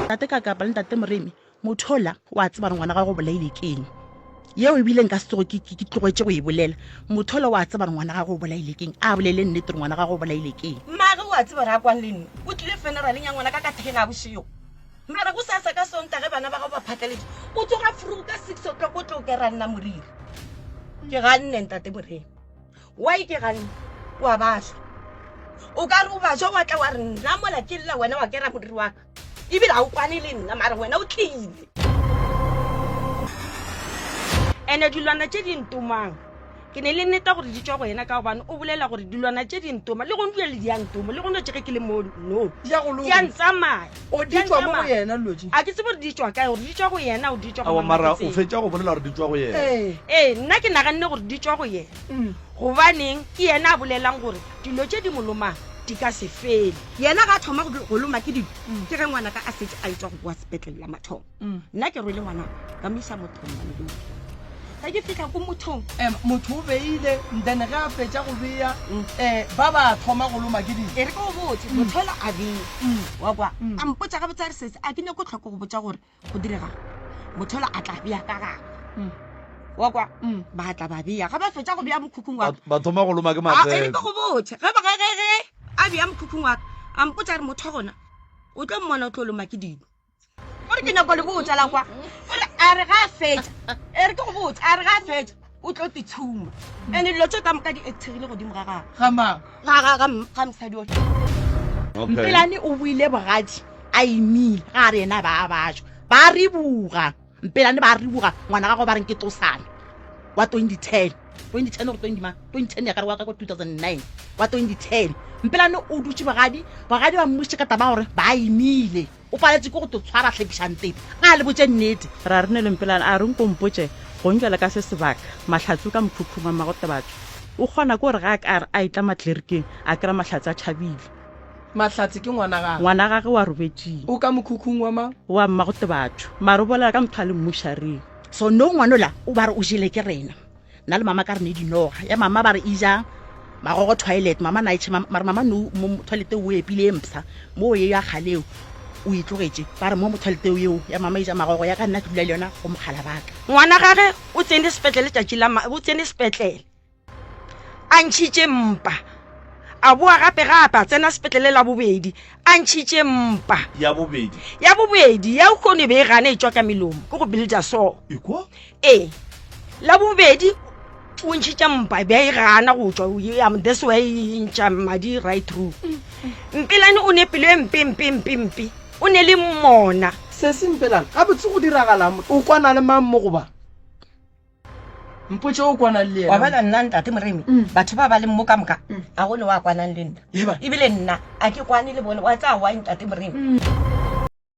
Ntate Kakapa le Ntate Moremi, motho ola o a tseba gore ngwana gagwe o bolaile ke eng. Yeo ebile nka se tsoge ke, ke, ke tlogetše go e bolela. Motho ola o a tseba gore ngwana gagwe o bolaile ke eng. A bolele nnete gore ngwana gagwe o bolaile ke eng. Mmagwe o a tseba gore a kwang le nna. O tlile funeraleng ya ngwana ka ka ten a bošego. Mara gosasa ka Sontaga ge bana ba gago ba phatlaletše, o tsoga vroeg ka six o'clock o tlo kera nna moriri. Ke ganne Ntate Moremi. Why ke ganne? O a bajwa. O ka re o bajwa wa tla wa re nna mola ke lla wena wa kera moriri wa ka. Ebile ga o kwane le nna mara wena o tlile. Ene dilwana tše di ntomang ke ne le nneta gore di tšwa go yena ka gobane o bolela gore dilwana tše di ntoma le gone bjale di a ntoma le gone tše ge ke le mo no Di a go loma. di a ntsamaya O Di a di tšwa mo go ntsamaya. yena dilo tše. A ke tsebe gore di tšwa kae gore di tšwa go yena o di tšwa go Aowa mang mara ga o ke tsebe. fetša go bolela gore di tšwa go yena. Ee. Ee, nna ke naganne gore di tšwa go yena. Gobaneng ke yena a bolelang gore dilo tše di mo lomang di ka se fele. Yena ga a thoma go go loma ke dilo ke ge ngwanaka a setše a etšwa go boa sepetlele la mathomo. Nna ke rwele ngwanaka ka mo iša mothong Mamelodi. Ge ke fihla ko mothong. Em, motho o beile, then ge a fetša go bea, eh, ba ba thoma go loma ke dilo. E re ke go botše, motho ola a bea. Wa kwa? A mpotša gabotse a re, Sesi, a ke nyake go hlwa ke go botša gore go diregang. Motho ola a tla bea ka gagwe. Wa kwa? Ba tla ba bea. Ge ba fetša go bea mokhukhung wa ka. Ba thoma go loma ke A, e re matseke. ke go botše, ge ba, ge, ge, ge a bea mokhukhung wa ka, a mpotša a re, Motho wa gona o tlo mmona o tlo loma ke dilo. Gore ke nyako le botša la kwa. Gore a re ga a fetša. E re ke go botša, a re ga a fetša o tlo te tshuma. Ene dilo tše ka moka di actigile godimo ga gagwe. Ga mang? Ga ga ga ga mosadi ole. Okay. Mpelane o buile bogadi a imile ga a re yena ba a bajwa ba ribuga Mpelane ba ribuga ngwana gagwe ba reng ke Tosana wa 2010 2010 or 20 ma 2010 ya ka re wa ka ko 2009 wa 2010 Mpelane o dutše bogadi bogadi ba mmušitše ka taba gore ba imile o paletše ke go to tshwara hlepišang tete a le botše nnete. Ra re ne le Mpelane a re nko mpotše go njwela ka se sebaka Mahlatse o ka mokhukhung wa Mmagotebatho o kgona ke gore ga a ka re a etla Maklerikeng a kry-a Mahlatse a tšhabile. Mahlatse ke ngwana gagwe. Ngwana gagwe wa robetšing. O ka mokhukhung wa mang? Wa Mmagotebatho. Mara o bolela ka motho a le mmušareng. So no ngwanola o ba re o jele ke rena. Nna le mama ka re ne dinoga. Ya mama ba re e ja magogo toilet. Mama na e tšhe mara mama no mo toilet o epile e mpsha. Mo ye ya kgale eo o e tlogetše. Ba re mo mo toilet eo ya mama e ja magogo ya ka nna ke dula le yona go mogala baka. Ngwana gage o tsene sepetlele tšatši la o tsene sepetlele. a ntšhitše mpa a boa gape gape a tsena sepetlele la bobedi a ntšhitše mpa ya bobedi ya bobedi ya kgone e be e gane e tšwa ka melomo ke go builda so ekwa ee la bobedi o ntšhitše mpa be e gana go tšwa this way e ntšha madi right through mpelane o ne pelo e mpe mpe mpe mpe o ne le mona se se mpelane gabotse go diragalang o kwana le mang mo goba Mpotše o kwanang le yena. Wa bona nna ntate Moremi, batho ba ba leng mo ka moka, a go ne wa kwanang le nna. Eba. Ebile nna a ke kwane le bone, wa tsaya why ntate Moremi?